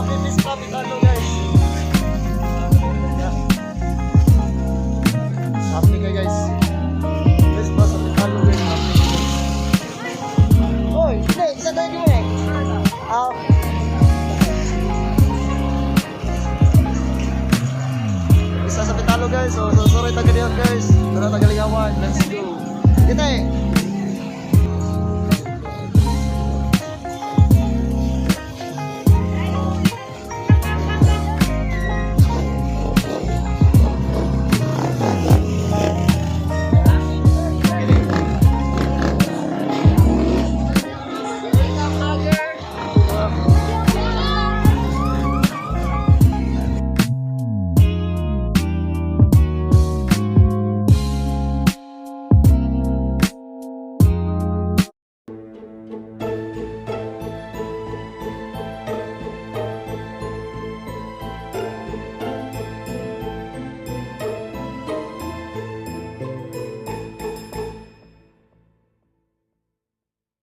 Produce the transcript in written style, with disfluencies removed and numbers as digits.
Okay, Miss Kapitalo, guys. Happy ka, guys. Miss pa sa Pitalo, guys. Happy ka, guys. Oy, hindi, isa tayo mo eh. Ah. Isa sa Pitalo, guys. So sorry tagalihan, guys. Tara tagalihawan. Let's go. Kita eh.